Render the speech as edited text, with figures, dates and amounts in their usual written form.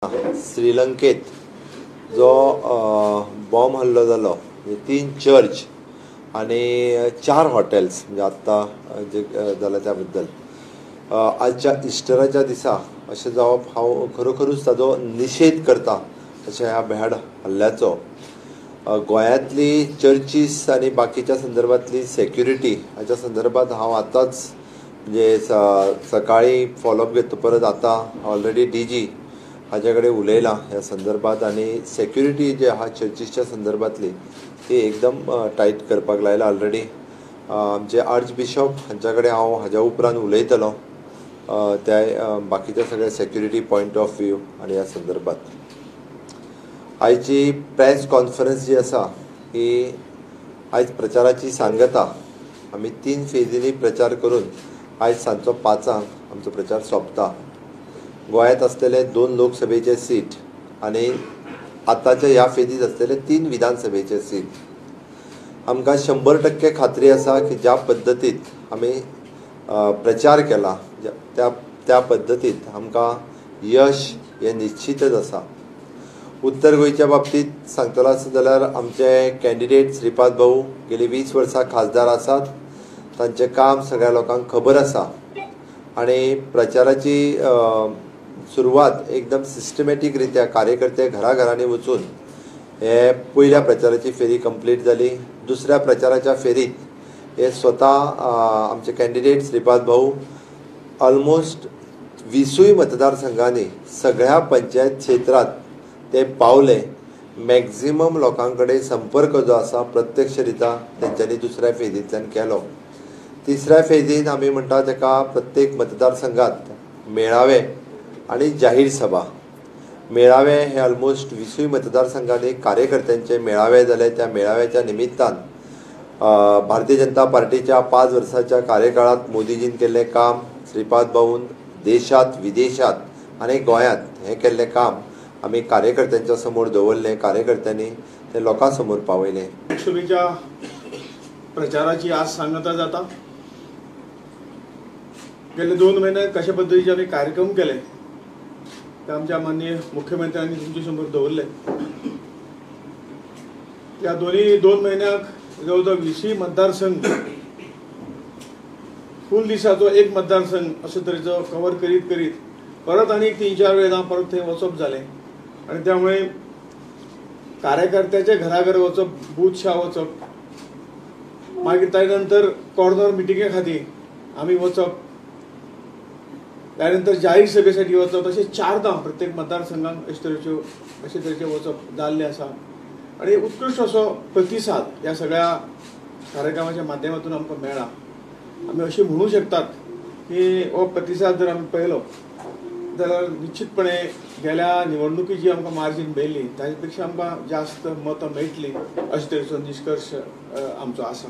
श्रीलंकेत जो बॉम्ब हल्लो जालो, 3 चर्च आनी 4 हॉटेल्स म्हणजे आत्तां जे जाला त्या बद्दल आजच्या इस्टराच्या दिसा अशें जावप हांव खरोखरूच ताजो निशेध करता. अशें ह्या भ्याड हल्ल्याचो गोंयांतली चर्चीस आनी बाकीच्या संदर्भातली सेक्युरिटी हाच्या संदर्भात हांव आतांच म्हणजे सकाळी फॉलोअप घेतो, परत आतां ऑलरेडी डी जी हाज्या कडेन उलयलां ह्या संदर्भात आनी सेक्युरिटी जी आहा चर्चीसच्या संदर्भातली ती एकदम टायट करपाक लायला ऑलरेडी. आमचे आर्च बिशॉप हांच्या कडेन हांव हाज्या उपरांत उलयतलो त्या बाकीच्या सगळ्या सेक्युरिटी पॉयंट ऑफ व्यू आनी ह्या संदर्भात. आयची प्रेस कॉन्फरन्स जी आसा ही आयज प्रचाराची सांगता. आमी 3 फेजींनी प्रचार करून आयज सांजचो 5 आमचो प्रचार सोंपता. गोंयांत आसलेले 2 लोकसभेचे सीट आनी आतांच्या ह्या फेजीत आसलेले 3 विधानसभेचे सीट. आमकां 100% खात्री आसा की ज्या पद्दतीत आमी प्रचार केला त्या पद्दतीत आमकां यश हें निश्चितच आसा. उत्तर गोंयच्या बाबतींत सांगतलो आसत जाल्यार आमचे कॅन्डिडेट श्रीपाद भाऊ गेली 20 वर्सां खासदार आसात. तांचें काम सगळ्या लोकांक खबर आसा आनी प्रचाराची सुरवात एकदम सिस्टमॅटीक रित्या कार्यकर्ते घराघरांनी वचून हे पयल्या प्रचाराची फेरी कंप्लीट जाली. दुसऱ्या प्रचाराच्या फेरीत हे स्वता आमचे कॅन्डिडेट श्रीपाद भाऊ ऑलमोस्ट 20 मतदारसंघांनी सगळ्या पंचायत क्षेत्रांत ते पावले. मॅक्झिमम लोकां कडेन संपर्क जो आसा प्रत्यक्ष रित्या तेंच्यांनी दुसऱ्या फेरींतल्यान केलो. तिसऱ्या फेजीन आमी म्हणटा तेका प्रत्येक मतदारसंघात मेळावे आनी जाहीर सभा. मेळावे हे ऑलमोस्ट 20 मतदारसंघांनी कार्यकर्त्यांचे मेळावे जाले. त्या मेळाव्याच्या निमित्तान भारतीय जनता पार्टीच्या 5 वर्साच्या कार्यकाळात मोदीजीन केल्लें काम, श्रीपाद भाऊन देशात विदेशात आनी गोंयांत हें केल्लें काम आमी कार्यकर्त्यांच्या समोर दवरलें. कार्यकर्त्यांनी ते लोकां समोर पावयलें. लोकसभेच्या प्रचाराची आज सांगता जाता. गेले 2 महिने कशा पद्दतीचे आमी कार्यक्रम केले ते आमच्या माननीय मुख्यमंत्र्यांनी तुमच्या समोर दवरले. त्या 2 महिन्याक जवळ जवळ 20 मतदारसंघ फूल दिसाचो एक मतदारसंघ अशे तरेचो कवर करीत करीत परत आनी 3-4 वेळा परत थंय वचप जालें आनी त्यामुळे कार्यकर्त्याच्या घराघर वचप, बूथशा वचप, मागीर ताजे नंतर कॉर्नर मिटिंगे खातीर आमी वचप, त्यानंतर जाहीर सभेसाठी वचप, अशें 4दां प्रत्येक मतदारसंघांत अशे तरेचे वचप जाल्लें आसा आनी उत्कृश्ट असो प्रतिसाद ह्या सगळ्या कार्यक्रमाच्या माध्यमातून आमकां मेळ्ळा. आमी अशें म्हणू शकतात की हो प्रतिसाद जर आमी पळयलो जाल्यार निश्चितपणे गेल्या निवडणुकी जी आमकां मार्जीन मेळ्ळी ताजे पेक्षा आमकां जास्त मतां मेळटली अशे तरेचो निश्कर्श आमचो आसा.